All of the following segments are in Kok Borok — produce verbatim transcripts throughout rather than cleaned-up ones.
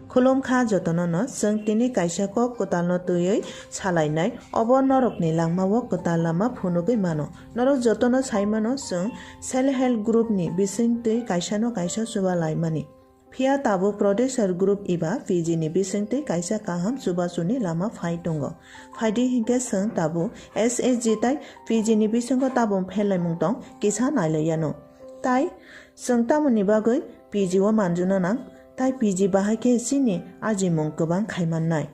Khulum kha jotono no, chwng tini kaisa kok kwtal no twiwi salainai, obo norok ni langma o kwtal lama phunugwi mano. Norok jotono sai mano, chwng self help group ni bising twi kaisa no kaisa chuba lai mani. Phiya tabuk producer group eba P G ni bising twi kaisa kaham chubachu ni lama phai tongo. Phaidi hinkhe chwng tabuk S H G tai P G ni bisingo tabuk pherlaimung tong kisa nailai yano. Tai chwng tamoni bagwi P G o manjuna nang, tai P G bahai khe chini ajimung kwbang khai mannai.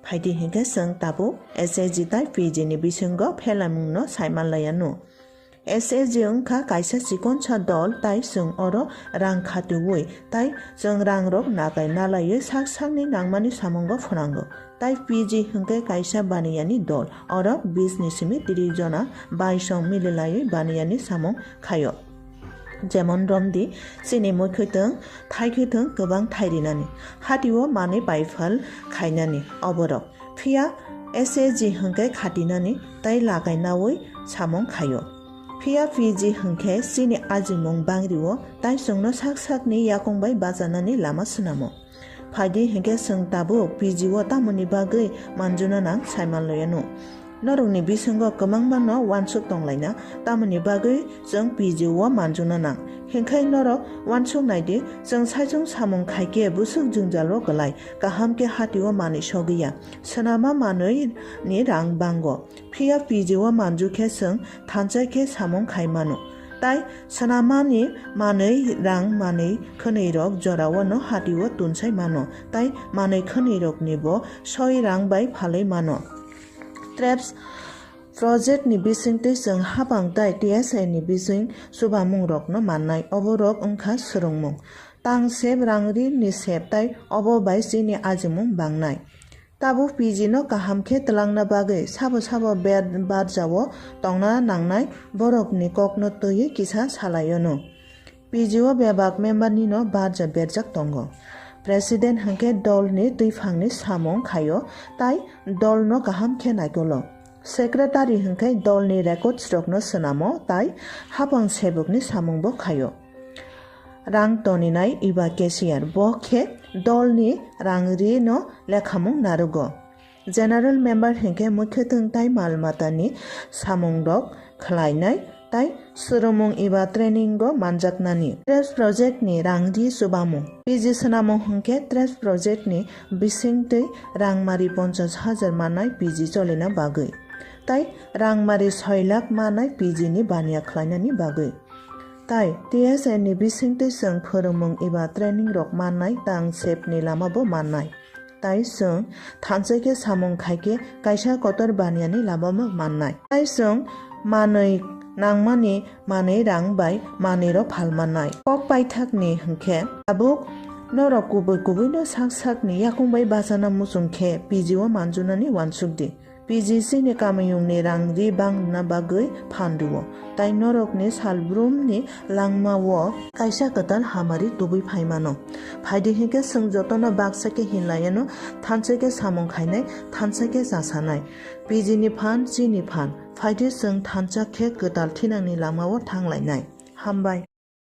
Phaidi hinkhe chwng tabuk S H G tai P G ni bisingo pherlaimung no sai manlai yano. S H G wngkha kaisa chikonsa dol, tai chwng oro rang khatiui, tai chwng rangrok nakai nalaiwi sak sakni nangmani samungo phwnango. Tai P G hwnkhe kaisa baniyani dol, oro bis ni simi tris jona baisong mililaiwi baniyani samung khaio. Jemon romdi, chini muikhwtwng, thaikhwtwng kwbang thai rinani, hatio manwi baiphal khainani oborok. Phiya S H G hwnkhe khatinani tai lagai naui samung khaio. Phiya P G hwnkhe chini ajimung bangrio, tai chwngno sak sakni yakung bai bachanani lama swnamo. Phaidi hinkhe chwng tabuk P G o tamoni bagwi manjuna nang sai manlaiano. Norokni bisingo kwbangma no uansuk tonglaina, tamoni bagwi chwng P G o manjuna nang. Hinkhe norok uansuk naidi, chwng saichung samung khaikhe bwswk jwngjalo kwlai, kaham khe hatio manwi sogwi ya, swnama manwi ni rang bango. Phiya P G o manju khe chwng thansa khe samung khai mano. Tai swnamani manwi rang manwi khwnwi rok jorao no hatio tunsai mano. Tai manwi khwnwi rok ni bo soi rang bai phalwi mano. TREPS project ni bising twi chwng hapang tai T S A ni bising chubamung rok no mannai. Obo rok wngkha swrwngmung, tang sep, rang ri ni sep tai obo bai chini ajimung bangnai. Tabuk P G no kaham khe twlangna bagwi sabo sabo bed barjao tongna nangnai borokni kokno twiwi kisa salaio no. P G o bebak member ni no barja berjak tongo. President hwnkhe dol ni twiphang ni samung khaio tai dol no kaham khe naikolo. Secretary hwnkhe dol ni records rok no swnamo tai hapang sebuk ni samung bo khaio. Rang toninai eba cashier, bo khe dol ni rang ri no lekhamung narugo. General member hinkhe muikhwtwng tai mal mata ni samung rok khlainai tai swrwngmung eba training o manjaknani. TREPS project ni rang ri chubamung. P G swnamung hinkhe TREPS project ni bising twi rang mari ponchash hajar mannai P G cholina bagwi. Tai rang mari soi lakh mannai P G ni baniya khlainani bagwi. Tai T S A ni bising twi chwng phwrwngmung eba training rok mannai tang sep ni lama bo mannai. Tai chwng thansa khe samung khai khe kaisa kotor baniya ni lama bo mannai. Tai chwng manwi nangmani manwi rang bai manwi rok phal mannai. Kok paithak ni hwnkhe tabuk norok kubui kubui no sak sak ni yakung bai bachana muchung khe P G o manjunani uansuk di. P G C ni kamiyung ni rang ri bang rwna bagwi phan rwo, tai norok ni salbrum ni langma o kaisa kwtal hamari tubui phai mano. Phaidi hinkhe chwng jotono baksa khe hinlaiano, thansa khe samung khainai, thansa khe chasanai. P G ni phan, chini phan, phaidi chwng thansa khe kwtal thinang ni lama o thang lainai. Hambai.